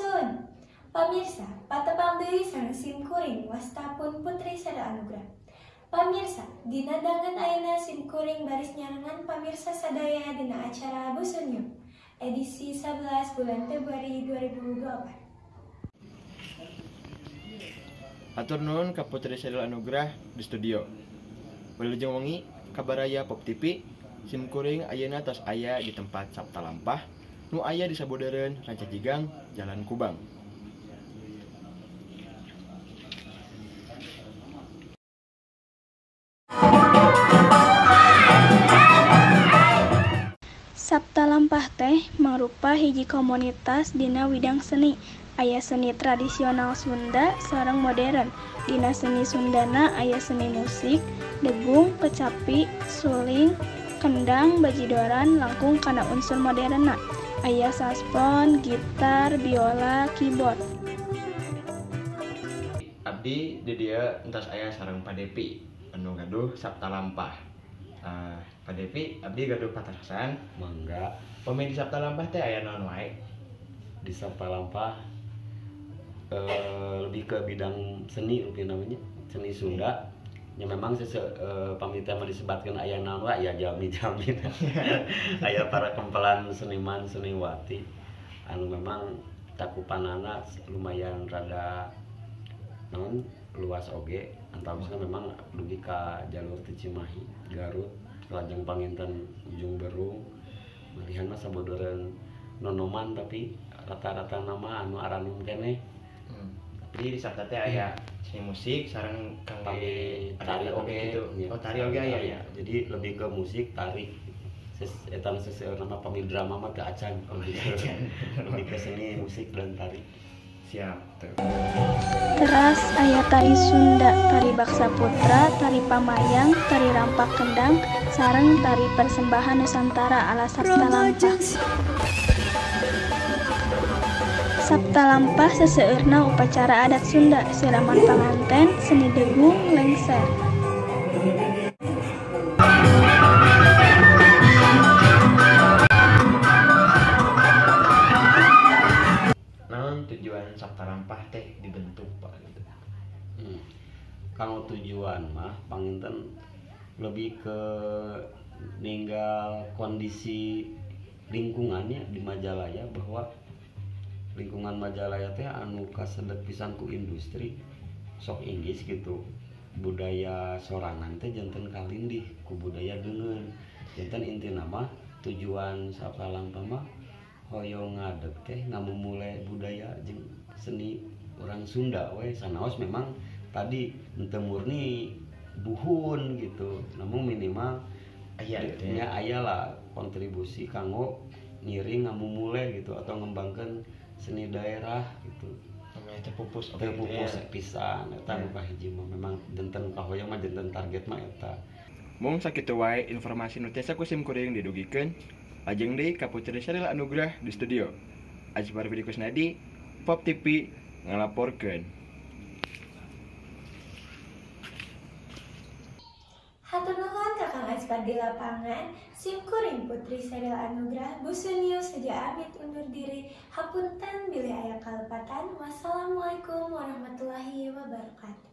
Sampurasun. Pamirsa, patepang deui sareng sim kuring wastapun Putri Sada Anugrah. Pamirsa, dina danget ayeuna sim kuring baris nyarengan pamirsa sadaya dina acara Busun News edisi 11 bulan Februari 2024. Atur nuhun ka Putri Sadil Anugrah di studio. Wilujeng wengi kabaraya Pop TV, sim kuring ayeuna tos aya di tempat Sapta Lampah nu aya di Sabodeureun Rancajigang, Jalan Kubang. Sapta Lampah teh mangrupa hiji komunitas dina widang seni. Aya seni tradisional Sunda sareng modern. Dina seni Sundana aya seni musik, degung, kecapi, suling, kendang, bajidoran langkung kana unsur moderna. Aya saspon, gitar, biola, keyboard. Abdi di dieu entos aya sareng Pak Depi anu gaduh Sapta Lampah. Pak Depi, abdi gaduh patarosan. Mangga. Pami di Sapta Lampah teh aya naon wae? Di Sapta Lampah lebih ke bidang seni mungkin namanya, seni Sunda. Ya memang pami teh mah disebatkeun aya naon wae ya jami-jami. Aya para kempelan seniman seniwati anu memang cakupanana lumayan rada naon luas oge, antawisna memang dugi ka jalur ti Cimahi, Garut, lajeng panginten Ujung Berung, malihan mah sabodeureun nonoman tapi rata-rata nama anu aranum keneh. Jadi di Sapta teh aya seni musik sareng kangge tari oge gitu. Oh, tari oge aya ya. Jadi lebih ke musik, tari. Eta seseueur nama pami drama mah teu acan. Lebih ke seni musik dan tari. Siap. Teras aya tari Sunda, tari Baksa Putra, tari Pamayang, tari Rampak Kendang, sareng tari persembahan Nusantara ala Sapta Lampah. Sapta Lampah seseueurna upacara adat Sunda, siraman panganten, seni degung, lengser. Naon tujuan Sapta Lampah teh dibentuk Pak gitu? Kalau tujuan mah panginten lebih ke ninggal kondisi lingkungannya di Majalaya, bahwa lingkungan Majalaya teh anu kasedet pisan ku industri sok inggis gitu, budaya sorangan teh janten kalindih ku budaya deungeun. Janten intina mah tujuan Sapta Lampah mah hoyong ngadeg teh ngamumule budaya jeung seni orang Sunda we, sanaos memang tadi henteu murni buhun gitu, namun minimal aya gitu ya, aya lah kontribusi kanggo ngiring ngamumule gitu atau ngembangkeun seni daerah gitu. Namanya teu pupus oge, teu pupus pisan eta nu kahiji mah memang janten kahoyong mah janten target mah eta. Mung sakitu wae informasi nu tiasa ku sim kuring didugikeun. Lajeng deui ka Putri Syaril Anugrah di studio. Azfar Fidi Kusnadi, Pop TV ngalaporkeun. Hatur nuhun ka Kang Azfar di lapangan, sim kuring Putri Syaril Anugrah, Busun News saja amit undur diri. Hapunten bilih aya kalepatan. Wassalamualaikum warahmatullahi wabarakatuh.